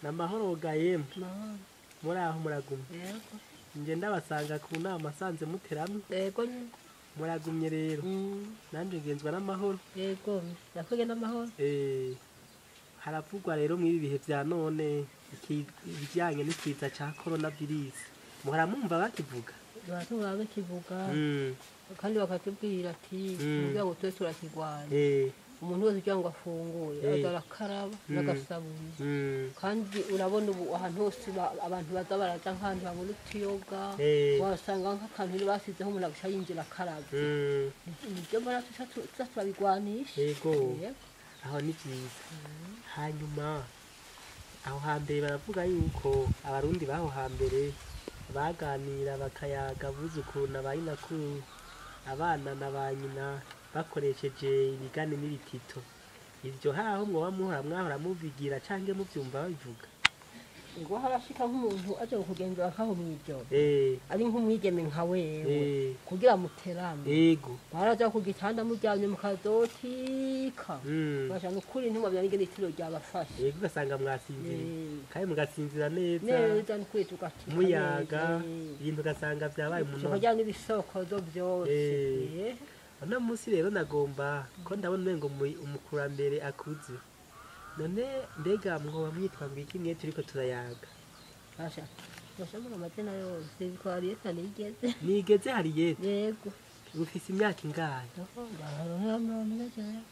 Namahoro gayemwe. Muri aho muragumye? Yego. Nje ndabasanga ku nama sanze muteramwe. Yego nyine. Muragumye rero? Nanje ngenzwa n'amahoro. Yego, yakwege n'amahoro. Haravugwa rero mw'ibi bihe vya none ibijyanye n'ikiza ca coronavirus. Muhora mumva bakivuga? Baravuga bakivuga. Kandi bakatubwira ati kugira ngo tube turakirwanya. Umuntu wese kugira ngo afungure aza arakaraba n'agasabuni. Kandi urabona ubu ahantu hose abantu baza baraja nk'ahantu babona utuyoga, wasanga nk'akantu basizeho umuntu agaca yinjira akaravye. Nivyo mbona tuca turabigwanisha. Yego. Aho ni vyiza. Hanyuma aho hambere baravuga yuko abarundi baho hambere baganira bakayaga abuzukuru na ba nyinakuru, abana na ba nyina, bakoresheje ibigani n'ibitito. Ivyo haho mwoba muhora mwahora mubigira canke muvyumva babivuga? Ngo harashika nk'umuntu aje kugenzura nkaho mw'ijoro, ari nk'umwigeme nka wewe, kugira muterame. Yego. Baraja ku gitanda muryamye mukazotika. Basha nukuri ntimwamenya n'ingene itiro ryabafashe. Yego, ugasanga mwasinziriye. Kandi mugasinzira neza. Neza nukuri tugatika. Muyaga, ibintu ugasanga vyabaye umunono. Tukarya n'ibisokozo vyose. Uno munsi rero nagomba ko ndabona umengo umukurambere akuze. None mbega mwoba mwitwa ngo iki mwe turiko turayaga? Basha, basha amazina yose ko Hariyete nigeze. Nigeze Hariyete? Yego. Ufise imyaka ingahe?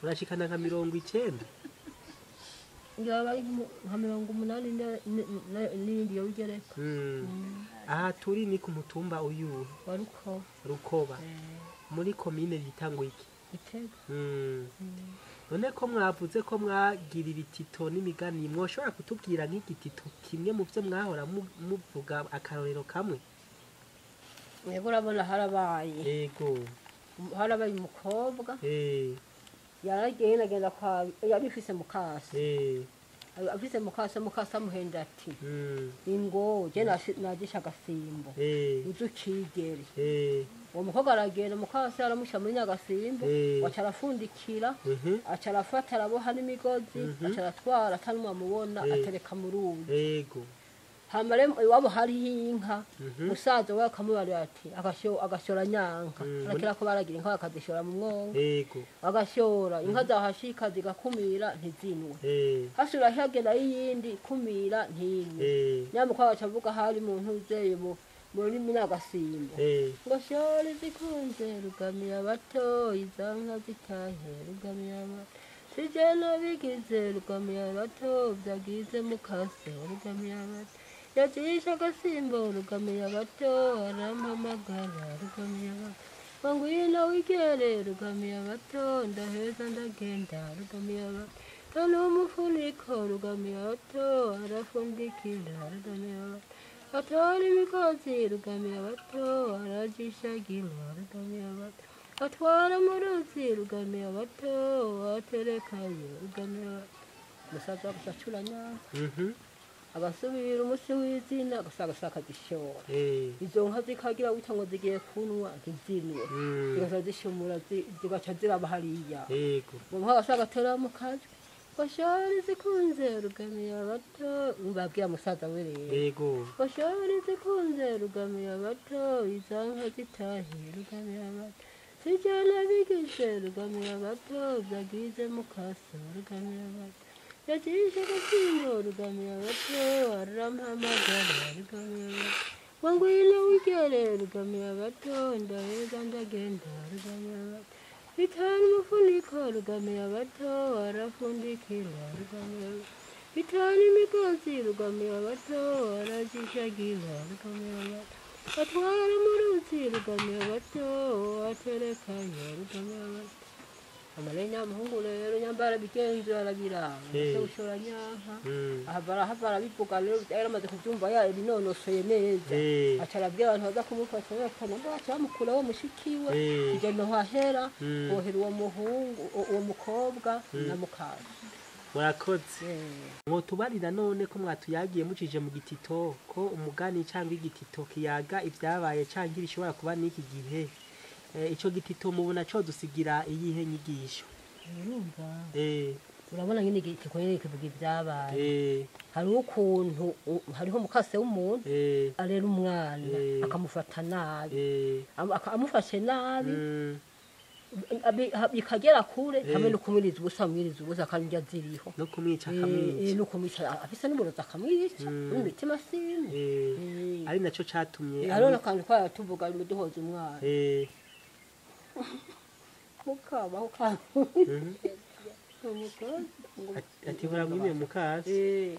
Urashikana nka 90? Yaba ari nka 80 n'ibindi yo bigereka. Aha turi ni ku mutumba uyu wa Rukoba. Rukoba. Muri komine bita ngo iki? Gitega. None ko mwavuze ko mwagira ibitito n'imigani, mwoshobora kutubwira nk'igitito kimwe mu vyo mwahora muvuga akarorero kamwe? Yego, urabona harabaye. Yego. Harabaye umukobwa. Yaragiye agenda kwa yarifise mukase. Afise mukase, mukase amuhenda ati ingo je najisha agasimbo uzucigere. Uwo mukobwa aragenda, mukase aramusha muri nyagasimbo, aca arafundikira, aca arafata araboha n'imigozi, aca aratwara atanumwe amubona, atereka mu ruzi. Yego. Hama rero iwabo hariho inka, musaza we akamubarira ati agashora nyanka. Arakira ko baragira inka bakazishora mu mwonga. Yego. Agashora inka zahashika zigakumira ntizinwe. Hasubira hagera iyindi kumira ntinwe. Nyamukobwa aca avuga hari muntu uzeye muri minagasimbo. Ngo shora zikunze rugamiya bato, izanka zitahe rugamiya bato. Sije nabigize rugamiya bato, byagize mukase rugamiya bato. Yacisha agasimbo rugamiya bato, arampamagara rugamiya bato. Ngo ngwino wigere rugamiya bato, ndaheza ndagenda rugamiya bato. Tana umufuniko rugamiya bato, arafundikira rugamiya bato. Atwara imigozi rugamiya bato, arajishagira rugamiya bato. Atwara mu ruzi rugamiya bato, aterekayo rugamiya bato. Musaza agacura nyanka. Agasubira umunsi w'izina agasanga akazishora. Izo nka zikagira wita ngo zigiye kunwa ntizinwe. Zigaca zishumura zigaca ziraba hariya. Yego. Uwo mukobwa agasanga atera mu kajwi. Bashari zikunze rugamiya bato, ubabwira musaza we rero. Yego. Bashari zikunze rugamiya bato, izanka zitahe rugamiya bato. Sijana bigize rugamiya bato, byagize mukase rugamiya bato. Yacisha agasimbo rugamiya bato, arampamagara rugamiya bato. Ngo ngwino wigere rugamiya bato, ndaheza ndagenda rugamiya bato. Bitana umufuniko rugamiya bato, arafundikira rugamiya bato. Bitana imigozi rugamiya bato, arajishagira rugamiya bato. Atwara mu ruzi rugamiya bato, aterekayo rugamiya bato. Amare nyamuhungu rero nyambara bigenzura arabiraba. Ese ushora nyanka. Ahava arabivuga rero yaramaze kubyumva yabinonosoye neza. Aca arabwira abantu baza kumufasha bakana baca bamukuraho mushikiwe. Kugenda hahera bohera uwo muhungu uwo mukobwa na mukase. Murakoze. Mwotubarira none ko mwatuyagiye mucije mu gitito ko umugani cyangwa igitito kiyaga ibyabaye cyangwa ibishobora kuba n'iki gihe. Ico gitito mubona co dusigira iyihe nyigisho? Urumva? Urabona nyine igikoni kivuga ibyabaye. Hariho ukuntu hariho mukase w'umuntu arera umwana akamufata nabi, amufashe nabi bikagera kure, hamwe no kumwiriza ubusa, amwiriza ubusa kandi indya ziriho, no kumwica akamwica, no kumwica afise n'uburozi akamwica n'imitima simwe. Ari naco catumye hariho n'akantu twara tuvuga duhoza umwana mukabaho ati hora mwime mukasi.